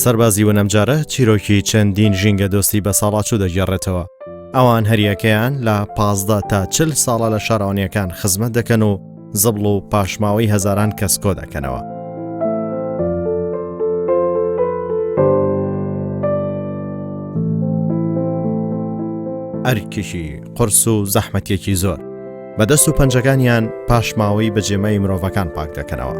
سەربازی ون ئەمجارە چیرۆکی چەندین ژینگە دۆستی بەساڵاچوو دەگێڕێتەوە. ئەوان هەریەکەیان لە 15 تا 40 ساڵە لە شارەوانیەکان خزمەت دەکەن و زبڵ و پاشماوەی هەزاران کەس کۆ دەکەنەوە. ئەرکێکی قورس و زەحمەتیەکی زۆر. بە دەست و پەنجەکانیان پاشماوەی بەجێمای مرۆڤەکان پاک دەکەنەوە.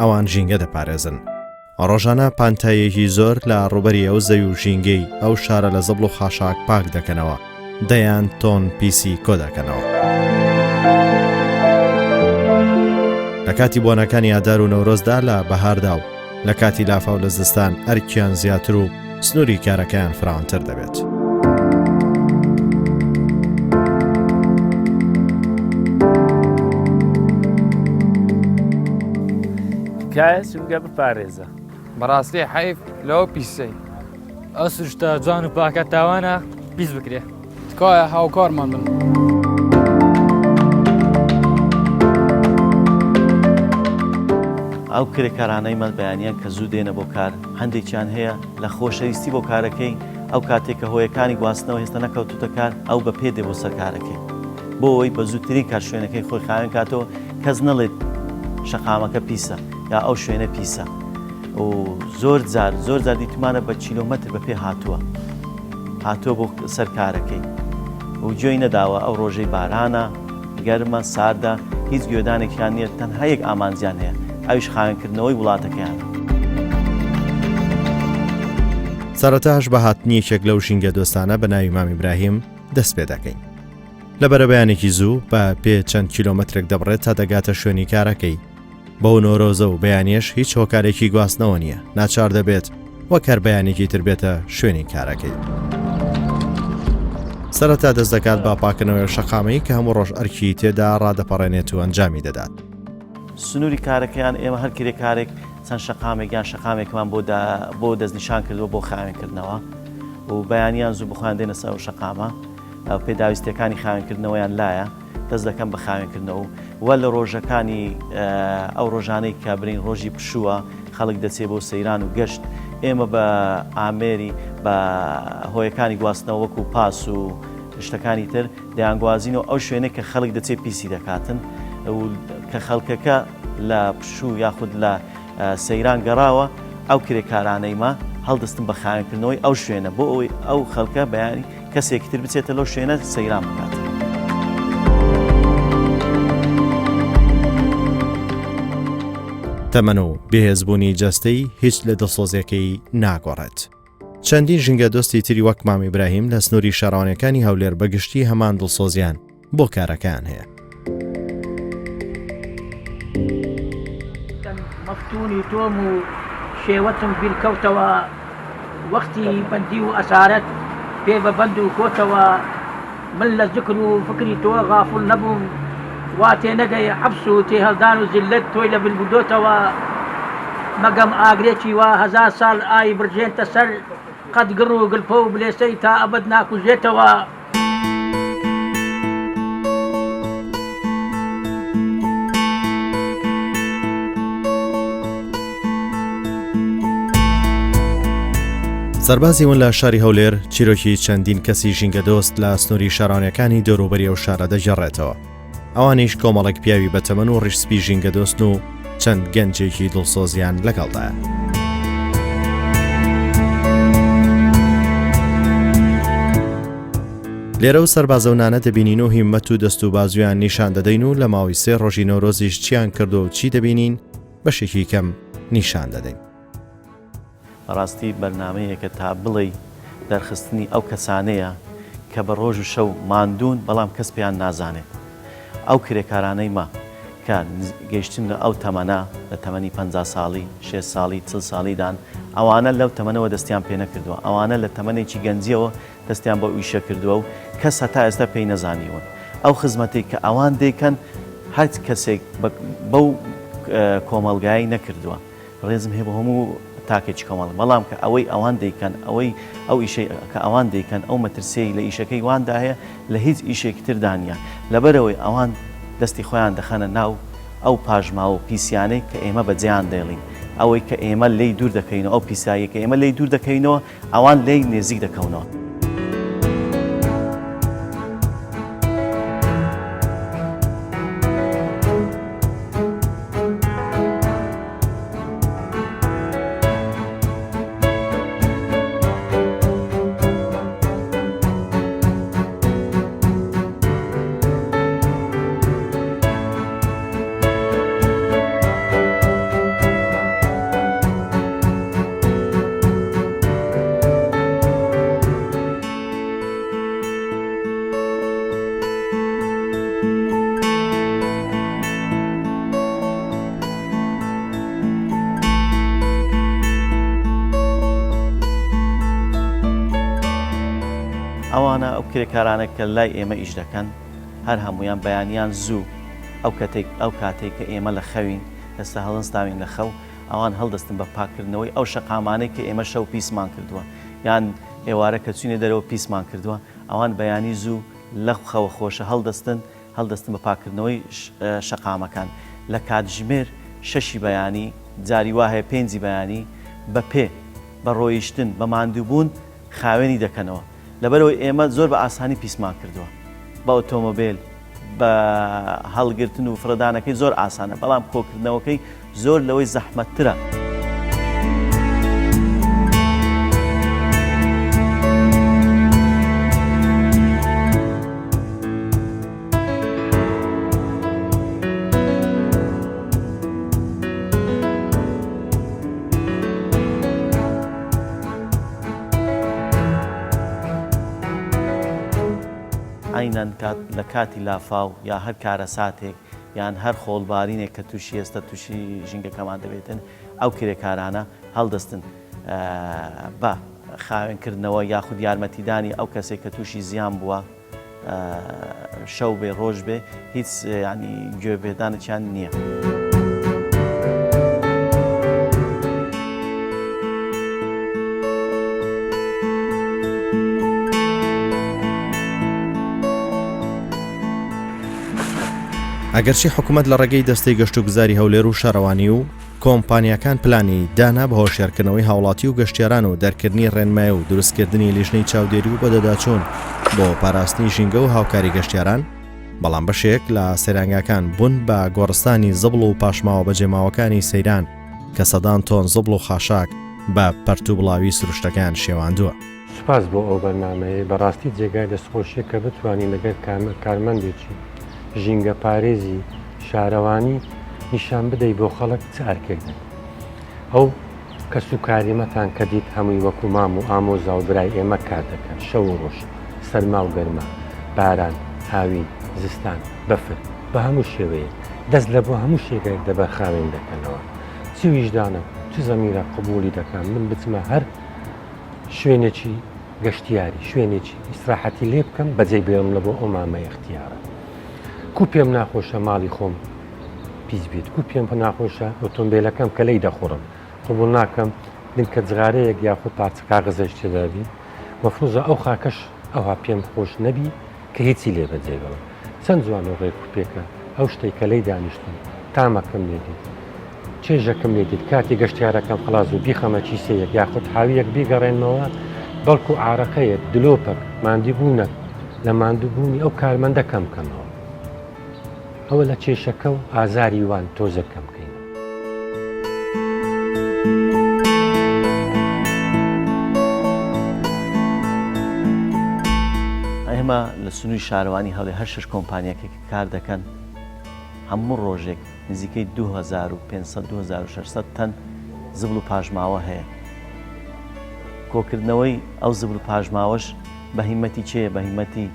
ئەوان ژینگە دەپارێزن. ڕۆژانە پانتاییەکی زۆر لە ڕووبەری ئەو زەوی و ژینگەی ئەو شارە لە زبڵ و خاشاک پاک دەکەنەوە، دەیان تۆن پیسی کۆ دەکەنەوە. لە کاتی بۆنەکانی ئادار و نەورۆزدا لە بەهاردا و لە کاتی لافاو لە زستان ئەرکیان زیاتر و سنووری کارەکەیان فراوانتر دەبێت. تکایە سونگە بپارێزە. بەڕاستی حەیف لەو پیسەی. ئەو سروشتە جوان و پاکە تاوانە پیس بکرێ. تکایە هاوکارمان بن. ئەو کرێکارانەی مە بەیانیان کە زوو دێنە بۆ کار هەندێکیان هەیە لە خۆشەویستی بۆ کارەکەی ئەو کاتێک کە هۆیەکانی گواستنەوە هێستا نەکەوتوتە کار ئەو بە پێ دێ بۆ سەر کارەکەی بۆ ئەوەی بە زووترین کات شوێنەکەی خۆی خاوێن کاتەوە کەس نەڵێت شەقامەکە پیسە یا ئەو شوێنە پیسە و زۆر جار زۆر جار دیتمانە بە کیلۆمەتر بە پێ هاتووە هاتووە بۆ سەر کارەکەی و گوێی نەداوە ئەو ڕۆژەی بارانە گەرمە ساردە هیچ گوێدانێکیان نییە تەنها یەک ئامانجیان هەیە ئەویش خاوێنکردنەوەی وڵاتەکەیانە. سەرەتاش بە هاتنی یەکێک لەو ژینگە دۆستانە بە ناوی مام ئیبراهیم دەست پێ دەکەین. لە بەرەبەیانێکی زوو بە پێ چەند کیلۆمەترێک دەبڕێت تا دەگاتە شوێنی کارەکەی. بەو نۆرۆزە و بەیانیەش هیچ هۆکارێکی گواستنەوە نییە، ناچار دەبێت وەک هەر بەیانێکی تر بێتە شوێنی کارەکەی. سەرەتا دەست دەکات بە پاکردنەوەی شەقامەی کە هەموو ڕۆژ ئەرکی تێدا ڕادەپەڕێنێت و ئەنجامی دەدات. سنووری کارەکەیان ئێمە هەر کرێکارێک چەند شەقامێک یان شەقامێکمان بۆ بۆ دەستنیشان کردووە بۆ خاوێنکردنەوە و بەیانیان زوو بخۆیان دێنە سەر ئەو شەقامە پێداویستیەکانی خاوێنکردنەوەیان لایە دەست دەکەن بە خاوێنکردنەوە و لە ڕۆژەکانی ئەو ڕۆژانەی کە برین ڕۆژی پشووە خەڵک دەچێ بۆ سەیران و گەشت ئێمە بە ئامێری بە هۆیەکانی گواستنەوە وەکو پاس و شتەکانی تر دەیانگوازینەوە ئەو شوێنەی کە خەڵک دەچێت پیسی دەکاتن و کە خەڵکەکە لە پشوو یاخود لە سەیران گەڕاوە ئەو کرێکارانەی ما هەڵدەستن بە خاوێنکردنەوەی ئەو شوێنە بۆ ئەوەی ئەو خەڵکە بەیانی کەسێکی تر بچێتە لەو شوێنە سەیران بکات. تەمەن و بێهێزبوونی جەستەی هیچ لە دڵسۆزیەکەی ناگۆڕێت. چەندین ژینگەدۆستی تری وەک مام ئیبراهیم لە سنووری شارەوانیەکانی هەولێر بە گشتی هەمان دڵسۆزیان بۆ کارەکەیان هەیە. مەفتوونی تۆم و شێوەتم بیر کەوتەوە وەختی بەندی و ئەسارەت پێ بە بەند و کۆتەوە من لە زکر و فکری تۆ غافڵ نەبووم وا تێنەگەی حەبس و تێهەڵدان و زیللەت تۆی لە بن بردۆتەوە مەگەم ئاگرێکی وا هەزا ساڵ ئاوی بڕژێنتە سەر قەت گڕ و گڵپە و بلێسەی تا ئەبەد ناکوژێتەوە. سەربازی ون لە شاری هەولێر چیرۆکی چەندین کەسی ژینگەدۆست لە سنووری شارانەکانی دەوروبەری ئەو شارە دەگێڕێتەوە. ئەوانیش کۆمەڵێک پیاوی بەتەمەن و ڕیشسپی ژینگەدۆستن و چەند گەنجێکی دڵسۆزیان لەگەڵدایە. لێرە و سەربازەونانە دەبینین و هیمەت و دەست و بازویان نیشان دەدەین و لە ماوەی سێ ڕۆژی نەورۆزیش چیان کردو و چی دەبینین بەشێکی کەم نیشان دەدەین. بەڕاستی بەرنامەیەکە تا بڵێی دەرخستنی ئەو کەسانەیە کە بە ڕۆژ و شەو ماندوون بەڵام کەس پێیان نازانێت. ئەو کرێکارانەی مە کە گەیشتنە ئەو تەمەنە لە تەمەنی 50 ساڵی، شێست ساڵی، چل ساڵیدان، ئەوانە لەو تەمەنەوە دەستیان پێ نەکردووە، ئەوانە لە تەمەنێکی گەنجیەوە دەستیان بەو ئیشە کردووە و کەس هەتا ئێستا پێی نەزانیون. ئەو خزمەتەی کە ئەوان دەیکەن هەچ کەسێک بەو کۆمەڵگایەی نەکردووە. ڕێزم هەیە بۆ هەموو تاکێکی کۆمەڵ، بەڵام کە ئەوەی ئەوان دەیکەن، ئەوەی ئەو ئیشەی کە ئەوان دەیکەن، ئەو مەترسیەی لە ئیشەکەی واندا هەیە لە هیچ ئیشێکی تردا نییە. لەبەرئەوەی ئەوان دەستی خۆیان دەخەنە ناو ئەو پاشماوە و پیسیانەی کە ئێمە بەجێیان دێڵین، ئەوەی کە ئێمە لێی دوور دەکەوینەوە، ئەو پیساییەی کە ئێمە لێی دوور دەکەوینەوە، ئەوان لێی نێزیک دەکەونەوە. ئەوانە ئەو کرێکارانە کە لای ئێمە ئیش دەکەن هەر هەموویان بەیانیان زوو ئەو کەتێک ئەو کاتێک کە ئێمە لە خەوین ئێستا هەڵنستاوین لە خەو ئەوان هەڵدەستن بە پاککردنەوەی ئەو شەقامانەی کە ئێمە شەو پیسمان کردووە یان ئێوارە کە چوینە دەرەوە پیسمان کردووە ئەوان بەیانی زوو لەو خەوە خۆشە هەڵدەستن هەڵدەستن بە پاککردنەوەی شەقامەکان لە کاتژمێر شەشی بەیانی جاری وا هەیە پێنجی بەیانی بە پێ بە ڕۆیشتن بە ماندووبوون خاوێنی دەکەنەوە لەبەرئەوەی ئێمە زۆر بە ئاسانی پیسمان کردووە بە ئۆتۆمۆبێل بە هەڵگرتن و فڕێدانەکەی زۆر ئاسانە بەڵام کۆکردنەوەکەی زۆر لەوەی زەحمەتترە. عەینەن کات لە کاتی لافاو یا هەر کارەساتێک یان هەر خۆڵبارینێک کە تووشی ئێستا تووشی ژینگەکەمان دەبێتن ئەو کرێکارانە هەڵدەستن بە خاوێنکردنەوە یاخود یارمەتیدانی ئەو کەسێک کە تووشی زیان بووە شەو بێ ڕۆژ بێ هیچ ینی گوێ پێدانێکیان نییە. ئەگەرچی حکوومەت لە ڕێگەی دەستەی گەشتوگوزاری هەولێر و شارەوانی و کۆمپانیاکان پلانی دانا بە هۆشیارکردنەوەی هاوڵاتی و گەشتیاران و دەرکردنی ڕێنمای و دروستکردنی لیژنەی چاودێری و بەدەداچوون بۆ پاراستنی ژینگە و هاوکاری گەشتیاران، بەڵام بەشێک لە سەیرانگاکان بوون بە گۆڕستانی زبڵ و پاشماوە بەجێماوەکانی سەیران کە سەدان تۆن زبڵ و خاشاک بە پەرتوبڵاوی سروشتەکەیان شێواندووە. سوپاس بۆ ئەو بەرنامەیەی، بەڕاستی جێگای دەستخۆشیە کە بتوانین لەگەر کارمەندێکی ژینگە پارێزی شارەوانی نیشان بدەی بۆ خەڵک چ ئەرکێک دەکەن. ئەو کەس و کاریمەتان کە دیت هەمووی وەکو مام و ئامۆزا و برای ئێمە کار دەکەن شەو و ڕۆژ، سەرما و گەرما، باران، هاوین، زستان، بەفر، بە هەموو شێوەیەک دەست لە بۆ هەموو شێگایەک دەبەر خاوێن دەکەنەوە. چ ویژدانە چ زەمیرە قبوڵی دەکا من بچمە هەر شوێنێکی گەشتیاری شوێنێکی ئیسراحەتی لێ بکەم بەجێی بێڵم لە بۆ ئەو مامە ئیختیارە کو پێم ناخۆشە ماڵی خۆم پیس بێت کو پێم ناخۆشە ئۆتۆمبیلەکەم کە لێی دەخوڕم قبوڵ ناکەم دنکە جغارەیەک یاخود پارچە کاغەزێک تێدابی مەفروزە ئەو خاکەش ئەوها پێم خۆش نەبی کە هیچی لێ بەجێ بێڵم چەند جوان و ڕێک و پێکە ئەو شتەی کە لێی دانیشتوم تامەکەم لێ دێت چێژەکم لێ دێت کاتی گەشتیارەکەم خڵاس بوو بیخەمە کیسەیەک یاخود حاویەک بیگەڕێنمەوە بەڵکو عارەقەیەک دلۆپەک ماندیبوونەک لە ماندووبوونی ئەو کارمەندە کەم کەمەوە ئەوە لە کێشەکە و ئازاری وان تۆزێک کەم کەینەوە. ئێمە لە سنووری شارەوانی هەولێر هەر شەش کۆمپانیاکە کە کار دەکەن هەموو ڕۆژێک نزیکەی 2500 2600 تەن زبڵ و پاشماوە هەیە کۆکردنەوەی ئەو زبڵ و پاشماوەش بە هیمەتی کێیە بە هیمەتی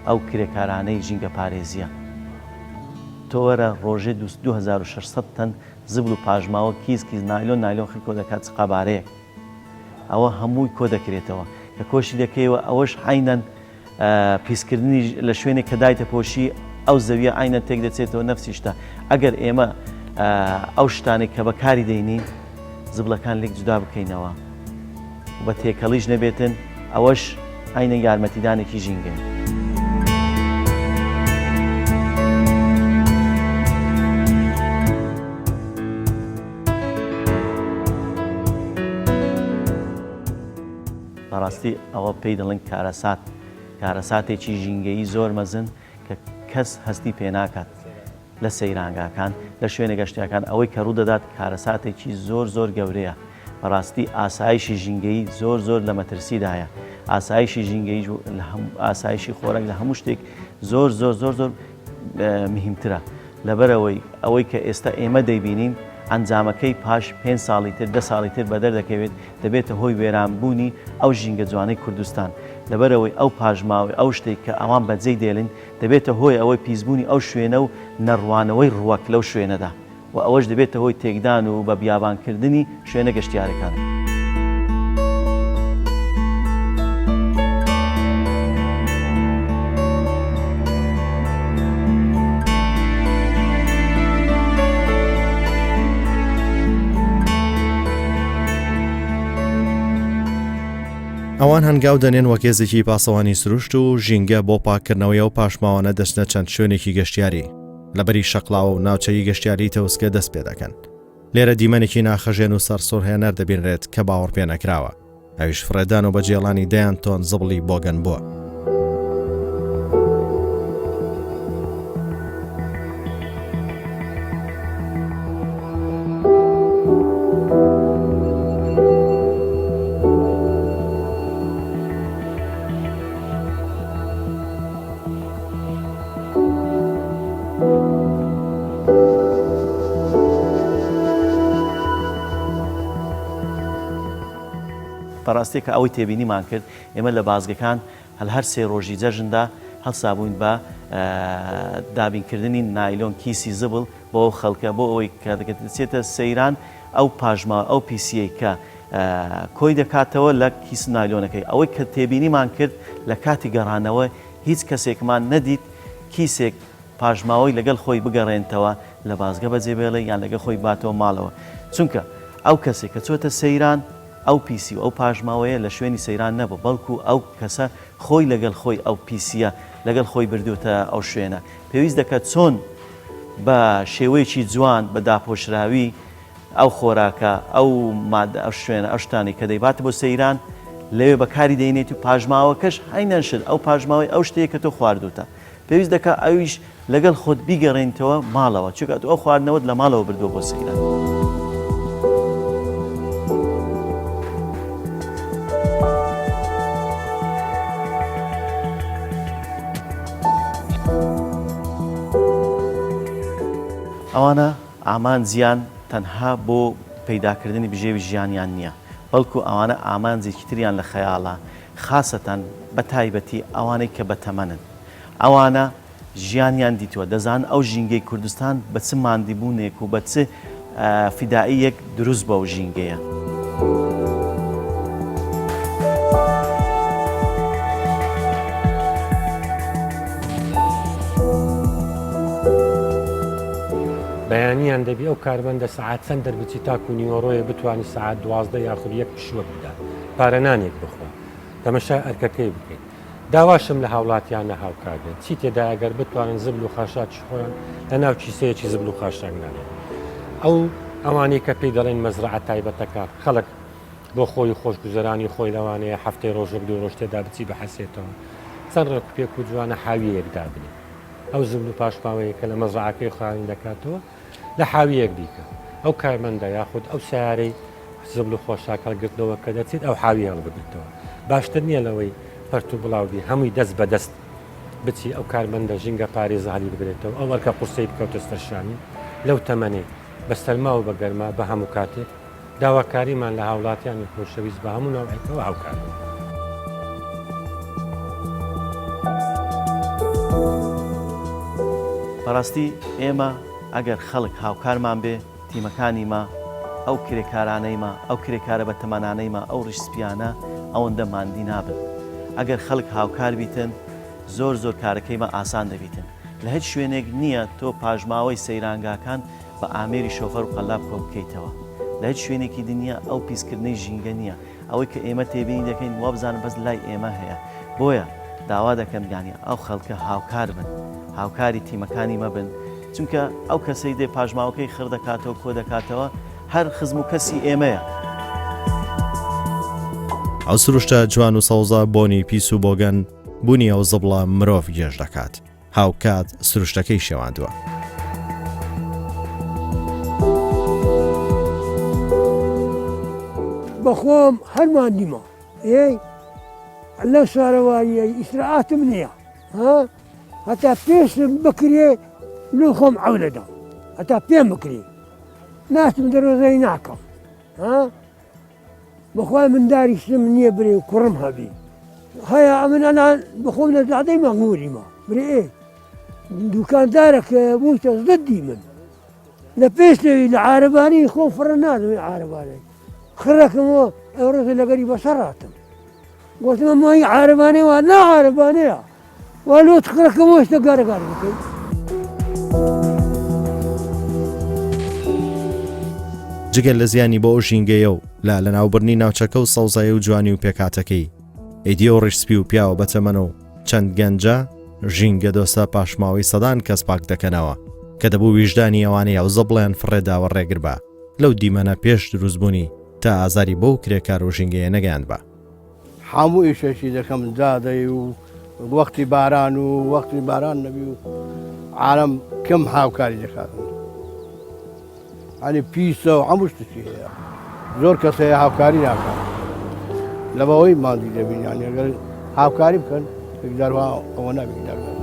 ئەو کرێکارانەی ژینگەپارێزییە تۆ وەرە ڕۆژێ 2600 تەن زبڵ و پاشماوە کیس کیس نایلۆن نایلۆن خر کۆ دەکات چ قەبارەیەک ئەوە هەمووی کۆ دەکرێتەوە کە کۆشی دەکەیەوە ئەوەش عەینەن پیسکردنی لە شوێنێک کە دایتە پۆشی ئەو زەویە عەینەن تێک دەچێتەوە نەفسی شتە ئەگەر ئێمە ئەو شتانێک کە بەکاری دەینین. زبڵەکان لێک جودا بکەینەوە و بە تێکەڵیش نەبێتن ئەوەش عەینەن یارمەتیدانێکی ژینگەیە. بەڕاستی ئەوە پێی دەڵێن کارەسات، کارەساتێکی ژینگەیی زۆر مەزن کە کەس هەستی پێناکات لە سەیرانگاکان، لە شوێنە گەشتیاکان ئەوەی کە ڕوودەدات کارەساتێکی زۆر زۆر گەورەیە. بەڕاستی ئاسایشی ژینگەیی زۆر زۆر لە مەترسیدایە. ئاسایشی ژینگەیی ئاسایشی خۆراک لە هەموو شتێک زۆر زۆر زۆر زۆر مهمترە. لەبەرئەوەی ئەوەی کە ئێستا ئێمە دەیبینین ئەنجامەکەی پاش پێنج ساڵی تر دە ساڵی تر بەدەر دەکەوێت دەبێتە هۆی وێرانبوونی ئەو ژینگە جوانەی کوردستان لەبەرئەوەی ئەو پاشماوەی ئەو شتێک کە ئەوان بەجێی دێلن دەبێتە هۆی ئەوەی پیسبوونی ئەو شوێنە و نەڕوانەوەی ڕووەک لەو شوێنەدا. و ئەوەش دەبێتە هۆی تێکدان و بە بیابانکردنی شوێنە گەشتیارەکان. ئەوان هەنگاو دەنێن وەک هێزێکی پاسەوانی سروشت و ژینگە بۆ پاککردنەوەی ئەو پاشماوانە دەچنە چەند شوێنێکی گەشتیاری. لە بەری شەقڵاوە و ناوچەی گەشتیاریی تەوسکە دەست پێ دەکەن. لێرە دیمەنێکی ناخەژێن و سەرسوڕهێنەر دەبینرێت کە باوەڕپێنەکراوە، ئەویش فڕێدان و بەجێڵانی دەیان تۆن زبڵی بۆگەن بووە. بەڕاستی کە ئەوەی تێبینیمان کرد ئێمە لە بازگەکان هەل هەر سێ ڕۆژی جەژندا هەڵسابووین بە دابینکردنی نایلۆن کیسی زبڵ بۆ ئەو خەڵکە بۆ ئەوەی کە دەچێتە سەیران ئەو پاشما ئەو پیسیەی کە کۆی دەکاتەوە لە کیس نایلۆنەکەی ئەوەی کە تێبینیمان کرد لە کاتی گەڕانەوە هیچ کەسێکمان نەدیت کیسێک پاشماوەی لەگەڵ خۆی بگەڕێنتەوە لە بازگە بەجێ بێڵێ یان لەگەڵ خۆی باتەوە ماڵەوە چونکە ئەو کەسێک کە چۆتە سەیران ئەو پیسی و ئەو پاشماوەیە لە شوێنی سەیران نەبوو بەڵکو ئەو کەسە خۆی لەگەڵ خۆی ئەو پیسیە لەگەڵ خۆی بردوتە ئەو شوێنە پێویست دەکات چۆن بە شێوەیەکی جوان بە داپۆشراوی ئەو خۆراکە، ئەو مادە، ئەو شوێنە، ئەو شتانەی کە دەیبات بۆ سەیران، لەوێ بەکاری دەینێت و پاشماوەکەش عەینەن شت، ئەو پاشماوەی ئەو شتەیە کە تۆ خواردووتە. پێویست دەکا ئەویش لەگەڵ خۆت بیگەڕێنیتەوە ماڵەوە، چونکە ئەتوو ئەو خواردنەوەت لە ماڵەوە بردووە بۆ سەیران. ئەوانە ئامانجیان تەنها بۆ پەیداکردنی بژێوی ژیانیان نییە، بەڵکو ئەوانە ئامانجێکی تریان لە خەیاڵە، خاسەتەن، بە تایبەتی، ئەوانەی کە بەتەمەنن. ئەوانە ژیانیان دیتووە، دەزانن ئەو ژینگەی کوردستان بە چ ماندیبوونێک و بە چ فیدائییەک دروست بووە ئەو ژینگەیە. بەیانیان دەبی ئەو کارمەندە سەعات چەند دەربچی تاکو نیوەڕۆیە بتوانی سەعات 12 یاخود یەک پشووەک بدا پارە نانێک بخوا تەمەشای ئەرکەکەی بکەیت داواشم لە هاوڵاتیانە هاوکار بێن چی تێدایە گەر بتوانن زبل و خاشاکی خۆیان لە ناو کیسەیەکی زبل و خاشاک نانێن ئەو ئەوانەی کە پێی دەڵێن مەزرەعە تایبەتەکان خەڵک بۆ خۆی و خۆشگوزەرانی خۆی لەوانەیە هەفتەی ڕۆژێک دوو ڕۆژ تێدا بچی بحەسێتەوە چەند ڕێک و پێک و جوانە حاویەیەک دابنێ ئەو زبل و پاشماوەیە کە لە مەزرەعەکەی خاوێن دەکاتەوە لە حاویەک بیکە ئەو کارمەندە یاخود ئەو سیارەی زبل و خۆشاک هەڵگرتنەوە کە دەچێت ئەو حاوی هەڵبگرتەوە باشتر نییە لەوەی پەرت و بڵاو بی هەمووی دەست بە دەست بچی ئەو کارمەندە ژینگە پارێزە هەڵی بگرێتەوە ئەو ئەرکە قورسەی بکەوتە سەر شانی لەو تەمەنەی بە سەرما و بە گەرما بە هەموو کاتێک داواکاریمان لە هاوڵاتیانی خۆشەویست بە هەموو نەوعێکەوە هاوکار بن. بەڕاستی ئێمە ئەگەر خەڵک هاوکارمان بێ تیمەکانی مە، ئەو کرێکارانەی مە، ئەو کرێکارە بەتەمەنانەی مە، ئەو ڕیش سپیانە ئەوەندە ماندی نابن. ئەگەر خەڵک هاوکار بیتن زۆر زۆر کارەکەی مە ئاسان دەبیتن. لە هیچ شوێنێک نییە تۆ پاشماوەی سەیرانگاکان بە ئامێری شۆفەر و قەلاب کۆ بکەیتەوە. لە هیچ شوێنێکی دنیا ئەو پیسکردنەی ژینگە نییە ئەوەی کە ئێمە تێبینی دەکەین وابزانم بەس لای ئێمە هەیە بۆیە داوا دەکەم یانی ئەو خەڵکە هاوکار بن هاوکاری تیمەکانی مەبن چونکە ئەو کەسەی دێ پاشماوەکەی خڕ دەکاتەوە کۆ دەکاتەوە هەر خزم و کەسی ئێمەیە. ئەو سروشتە جوان و سەوزە بۆنی پیس و بۆگەن بونی ئەو زبڵە مرۆڤ گێژ دەکات. هاوکات سروشتەکەی شێواندووە. بەخۆم هەر ماندیمە ئێی لەو شارەوانیەی ئیسراعاتم نییە ها هەتا پێشم بکرێ لۆ خۆم عەولەدەم هەتا پێم بکرێ ناچم دەرۆزەی ناکەم ها بەخوای من داریشم نییە برێ و کوڕم هەبی هەیە ئەمن ئەلان بەخۆم لە زادەی مەغموریمە برێ ئێ دوکاندارەکە بوویتە زدی من لە پێش لەوی لە عارەبانی خۆم فڕە نادەم عارەبانەی خڕەکەمەوە ئەو ڕۆژە لەگەری بەسەراتم گوتم مای عارەبانەی وا نا عارەبانەیە وا لۆت خڕەکەمەوە شتە گارەگار بکەیت جگە لە زیانی بۆ ئەو ژینگەیە و لە لەناوبردنی ناوچەکە و سەوزایی و جوانی و پێکهاتەکەی، ئیدی ئەو ڕیش سپی و پیاوە بەتەمەن و چەند گەنجە ژینگە دۆستە پاشماوەی سەدان کەس پاک دەکەنەوە کە دەبوو ویژدانی ئەوانەی ئەو زبڵیان فڕێداوە ڕێگر بە لەو دیمەنە پێش دروستبوونی تا ئازاری بەو کرێکار و ژینگەیە نەگەیاندبا. هەموو ئیشێکی دەکەم جادەی و وەختی باران و وەختی باران نەبی و عالم کەم هاوکاری دەکاتن ئەنی پیسە و هەموو شتێکی هەیە زۆر کەس هەیە هاوکاری ناکات لەبەوەی ماندی دەبین یانی ئەگەر هاوکاری بکەن یەکجار ئەوە نابین دەربێت.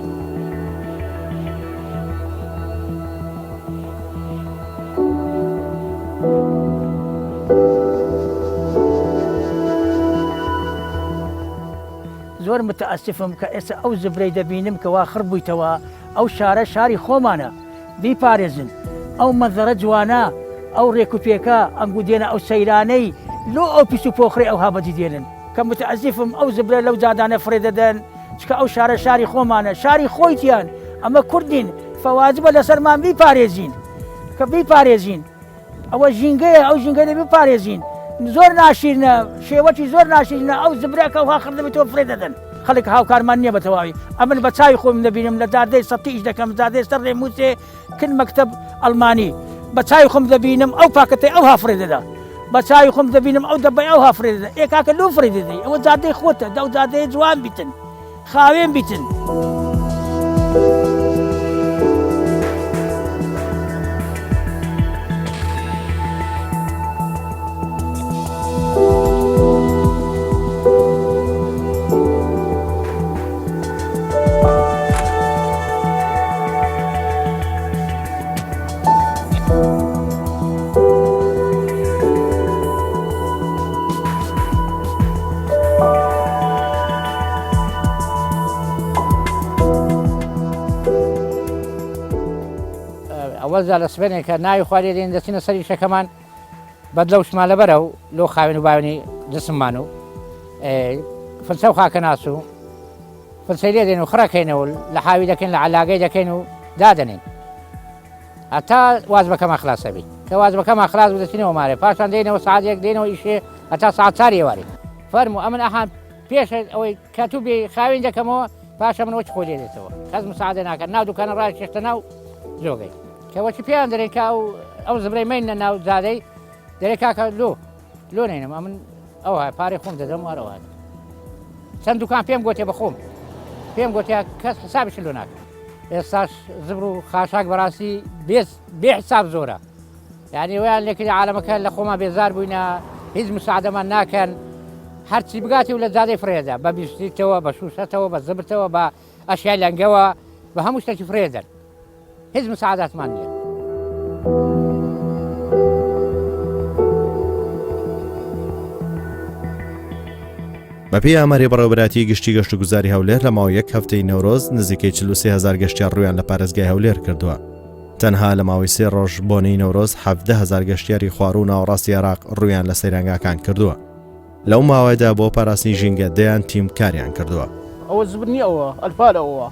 زۆر متەئەسفم کە ئێستا ئەو زبرەی دەبینم کە وا خڕ بوویتەوە ئەو شارە شاری خۆمانە بیپارێزن ئەو مەنزەرە جوانە ئەو ڕێک و پێکە ئەنگو دێنە ئەو سەیرانەی لۆ ئەو پیس و پۆخرەی ئەوها بەجی دێنن کە متەئەسفم ئەو زبرە لەو جادانە فڕێ دەدەن چکە ئەو شارە شاری خۆمانە شاری خۆیتیان ئەمە کوردین فەواجبە لەسەرمان بیپارێزین کە بیپارێزین ئەوە ژینگەیە ئەو ژینگە دەبێ بپارێزین زۆر ناشیرنە شێوەکی زۆر ناشیرنە ئەو زبرەکە و خڕ دەبێت تۆ فرێ دەدەن خەڵک هاوکارمان نییە بە تەواوی ئەمن بە چاوی خۆم دەبینم لە جادەی سەتی ئیش دەکەم جادەی سەر ڕێموسێ کن مەکتب ئەڵمانی بە چاوی خۆم دەبینم ئەو پاکەتەی ئەو هافرێ دەدا بە چاوی خۆم دەبینم ئەو دەبەی ئەو هافرێ دەدا ئێ کاکە لۆ فرێ دەدەی ئەوە جادەی خۆتە دەو جادەیە جوان بیتن خاوێن بیتن. ئەوەزا لە سبەینێکە ناوی خوارێ دێن دەچینە سەر ئیشەکەمان بەدلە و شما لەبەرە و لۆ خاوێن و باوێنی جسممان و فلسە و خاکەناس و فلسەی لێ دێن و خڕەکەینەوە لە حاوی دەکەین لە علاگەی دەکەین و دادەنێن هەتا وازبەکەمان خلاص ئەبی کە وازبەکەمان خلاص بوو دەچینەوە مارێ پاشان دێنەوە سعات یەک دێنەوە ئیشێ هەتا سعات چاری ئێوارێ فەرموو ئەمن ئەها پێش ئەوەی کە تو بێ خاوێن دەکەمەوە پاشە من وەچ خۆی لێ دێتەوە کەس مساعدە ناکات ناو دوکانە ڕاکێشتە ناو جۆگەی کە وەچی پێیان دەرێن کە ئەو ئەو زبرەی مین لە ناو زادەی دەرێ کاکە لۆ لۆ نێنم ئەمن ئەوها پارەی خۆم دەدەم وارەوە چەند دوکان پێم گوتێ بەخۆم پێم گوتیا کەس حسابش لۆ ناکە ئێستاش زبر و خاشاک بەڕاستی بێ حساب زۆرە یعنی ویان لێکردی عالەمەکە لە خۆمان بێزار بووینە هیچ مساعدەمان ناکەن هەرچی بگاتی و لە جادەی فرێدا بە بیستیتەوە بە شوشەتەوە بە زبرتەوە بە ئەشیای لەنگەوە بە هەموو شتێکی فرێدەن هیچ مساعداتمان نییە. بەپێی ئاماری بەڕێوەبەرایەتی گشتی گەشتوگوزاری هەولێر لە ماوەی یەک هەفتەی نەورۆز نزیکەی 43 هەزار گەشتیار ڕوویان لە پارێزگای هەولێر کردووە. تەنها لە ماوەی سێ ڕۆژ بۆنەی نەورۆز 17 هەزار گەشتیاری خواروو و ناوەڕاستی عێراق ڕوویان لە سەیرانگاکان کردووە. لەو ماوەیەدا بۆ پاراستنی ژینگە دەیان تیم کاریان کردووە. ئەوە زبر نییە ئەوە ئەلفالە ئەوە.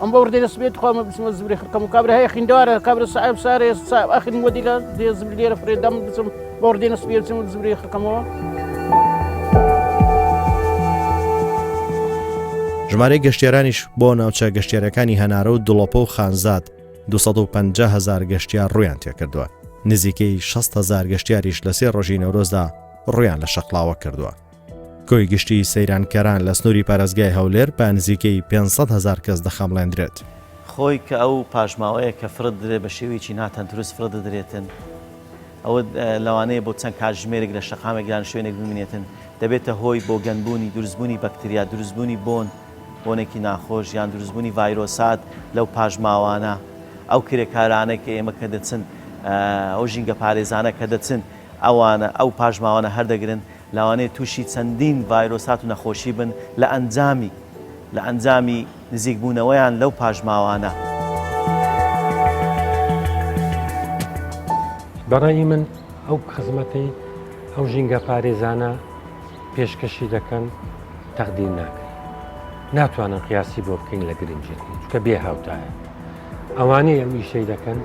ئەم بە وردەی دەست بێت خوا مە بچمە زبری خرکەم و کابرا هەیە خیندوارە کابرا سایب سارێ سایب ئاخر وەدی لە دێ زبری لێرە فرێ دەم بچم بە وردەی دەست بێت بچم زبری خرکەمەوە. ژمارەی گەشتیارانیش بۆ ناوچە گەشتیارەکانی هەنارە و دڵۆپە و خانزاد 250 هەزار گەشتیار ڕوویان تێکردووە نزیکەی 60 هەزار گەشتیاریش لە سێ ڕۆژی نەورۆزدا ڕوویان لە شەقڵاوە کردووە. کۆی گشتی سەیرانکەران لە سنووری پارێزگای هەولێر بە نزیکەی 500 هەزار کەس دەخەمڵێندرێت. خۆی کە ئەو پاشماوەیە کە فڕت درێت بە شێوەیەکی ناتەندروست فڕ دەدرێتن ئەوە لەوانەیە بۆ چەند کاتژمێرێک لە شەقامێک یان شوێنێک بمینێتن دەبێتە هۆی بۆگەنبوونی دروستبوونی بەکتریا دروستبوونی بۆن بۆنێکی ناخۆش یان دروستبوونی ڤایرۆسات لەو پاشماوانە ئەو کرێکارانە کە ئێمە کە دەچن ئەو ژینگەپارێزانە کە دەچن ئەوانە ئەو پاشماوانە هەردەگرن لەوانەیە تووشی چەندین ڤایرۆسات و نەخۆشی بن لە ئەنجامی لە ئەنجامی نزیکبوونەوەیان لەو پاشماوانە. بە ڕەئی من ئەو خزمەتەی ئەو ژینگەپارێزانە پێشکەشی دەکەن تەقدیر ناکرێت. ناتوانن قیاسی بۆ بکەین لە گرنگیەکەی چونکە بێ هاوتایە. ئەوانەی ئەو ئیشەی دەکەن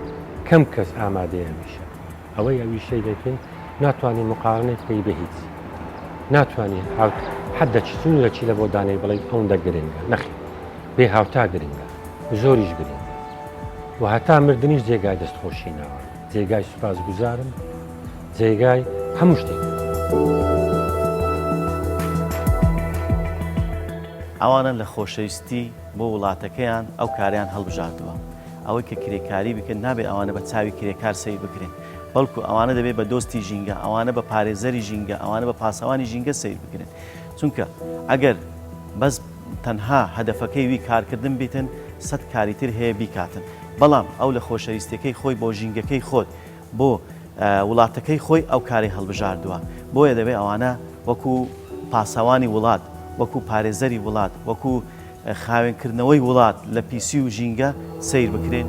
کەم کەس ئامادەیە ئەو ئیشە بکەن. ئەوەی ئەو ئیشەی دەکەی ناتوانی مقارنەی بکەی بە هیچ. ناتوانی هاوت حەدەکی سنوورەکی لە بۆ دانەی بڵێی ئەوندە گرنگە. نەخێر. بێ هاوتا گرنگە. زۆریش گرنگە. و هەتا مردنیش جێگای دەستخۆشی ناوە. جێگای سوپاسگوزارم. جێگای هەموو شتێکن. ئەوانە لە خۆشەویستی بۆ وڵاتەکەیان ئەو کارەیان هەڵبژاردووە. ئەوەی کە کرێکاری بکەن نابێت ئەوانە بە چاوی کرێکار سەیر بکرێن، بەڵکو ئەوانە دەبێت بە دۆستی ژینگە، ئەوانە بە پارێزەری ژینگە، ئەوانە بە پاسەوانی ژینگە سەیر بکرێن. چونکە ئەگەر بەس تەنها هەدەفەکەی وی کارکردن بیتن، سەت کاری تر هەیە بیکاتن. بەڵام ئەو لە خۆشەویستیەکەی خۆی بۆ ژینگەکەی خۆت، بۆ وڵاتەکەی خۆی ئەو کارەی هەڵبژاردووە. بۆیە دەبێت ئەوانە وەکو پاسەوانی وڵات، وەکو پارێزەری وڵات، وەکو خاوێنکردنەوەی وڵات لە پیسی و ژینگە سەیر بکرێن.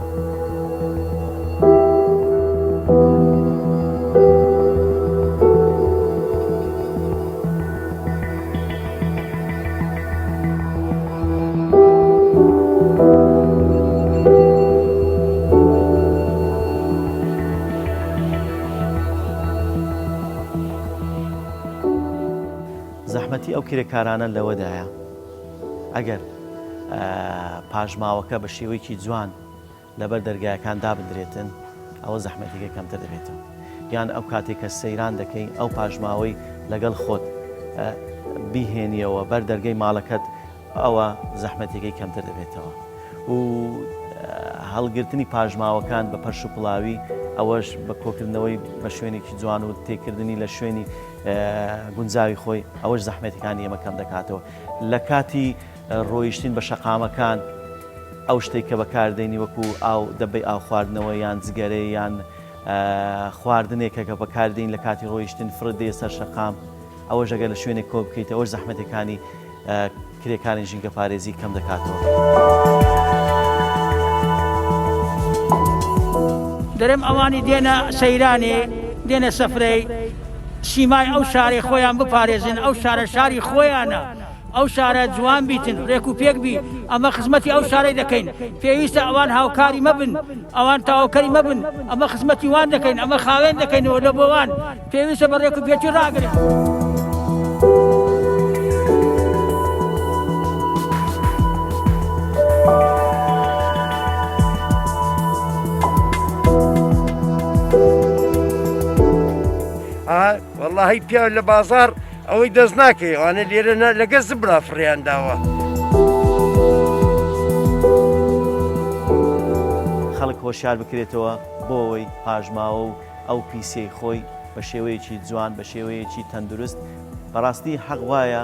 زەحمەتی ئەو کرێکارانە لەوەدایە ئەگەر پاشماوەکە بە شێوەیەکی جوان لەبەر دەرگایەکان دابدرێتن ئەوە زەحمەتەکە کەمتر دەبێتەوە یان ئەو کاتێک کە سەیران دەکەی ئەو پاشماوەی لەگەڵ خۆت بیهێنیەوە بەر دەرگەی ماڵەکەت ئەوە زەحمەتەکەی کەمتر دەبێتەوە و هەڵگرتنی پاشماوەکان بە پەرش و پڵاوی ئەوەش بە کۆکردنەوەی بە شوێنێکی جوان و تێکردنی لە شوێنی گونجاوی خۆی ئەوەش زەحمەتەکانی ئێمە کەم دەکاتەوە لە کاتی ڕۆیشتین بە شەقامەکان ئەو شتێک کە بەکاردێنی وەکو ئاو دەبەی ئاو خواردنەوە یان جگەرەی یان خواردنێکە کە بەکاردێن لە کاتی ڕۆیشتن فڕ دێ سەر شەقام ئەوەش ئەگەر لە شوێنێک کۆ بکەیتەوە ئەوەش زەحمەتەکانی کرێکارانی ژینگەپارێزی کەم دەکاتەوە. دەرێم ئەوانی دێنە سەیرانێ دێنە سەفرەی سیمای ئەو شارەی خۆیان بپارێزن ئەو شارە شاری خۆیانە ئەو شارە جوان بیتن ڕێک و پێک بی ئەمە خزمەتی ئەو شارەی دەکەین پێویستە ئەوان هاوکاری مەبن ئەوان تەواوکەری مەبن ئەمە خزمەتی وان دەکەین ئەمە خاوێن دەکەینەوە لە بۆوان پێویستە بە ڕێک و پێکی ڕاگرن. وەڵاهی پیاو لە بازاڕ ئەوەی دەست ناکەی ئەوانە لێرە نا لەگە زبرا فڕیان داوە. خەڵک هۆشیار بکرێتەوە بۆ ئەوەی پاشماوە و ئەو پیسیەی خۆی بە شێوەیەکی جوان بە شێوەیەکی تەندروست بەڕاستی حەق وایە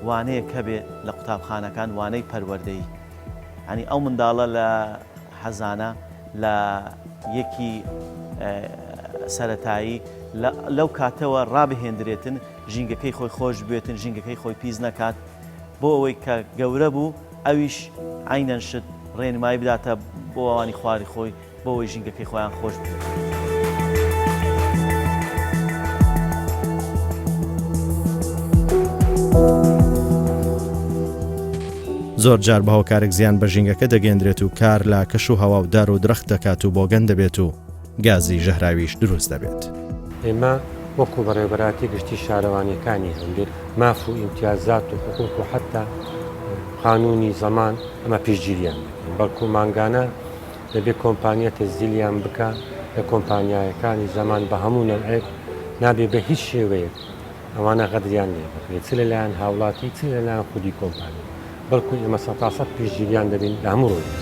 وانەیەک هەبێ لە قوتابخانەکان وانەی پەروەردەیی یانی ئەو منداڵە لە حەزانە لە یەکی سەرەتایی لەو کاتەوە ڕابهێندرێتن ژینگەکەی خۆی خۆش بوێتن ژینگەکەی خۆی پیس نەکات بۆ ئەوەی کە گەورە بوو ئەویش عینەن شت ڕێنمایی بداتە بۆ ئەوانی خواری خۆی بۆ ئەوەی ژینگەکەی خۆیان خۆش بوێت. زۆر جار بە هۆکارێک زیان بە ژینگەکە دەگەیەندرێت و کار لە کەش و هەوا و دار و درەخت دەکات و بۆگەن دەبێت و گازی ژەهراویش دروست دەبێت. ئێمە وەکو بەڕێوەبەرایەتی گشتی شارەوانییەکانی هەولێر ماف و ئیمتیازات و حقوق و حەتا قانونی زەمان ئەمە پشتگیریان دەکەین بەڵکو مانگانە دەبێ کۆمپانیا تەسجیلیان بکا لە کۆمپانیایەکانی زەمان بە هەموو نەوعێک نابێ بە هیچ شێوەیەک ئەوانە غەدریان لێ بکرێت چ لەلایەن هاوڵاتی چ لەلایەن خودی کۆمپانیا بەڵکو ئێمە سەتاسەد پشتگیریان دەبین لە هەموو ڕوویەک.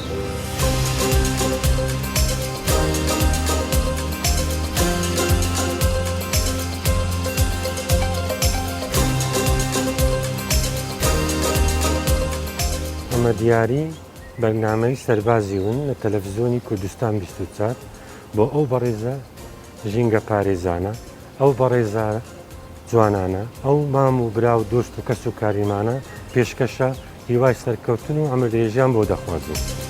ئەمە دیاری بەرنامەی سەربازی ون لە تەلەفزیۆنی کوردستان 24 بۆ ئەو بەڕێزە ژینگە پارێزانە، ئەو بەڕێزە جوانانە، ئەو مام و برا و دۆست و کەس و کاریمانە پێشکەشە، هیوای سەرکەوتن و عەمر درێژیان بۆ دەخوازین.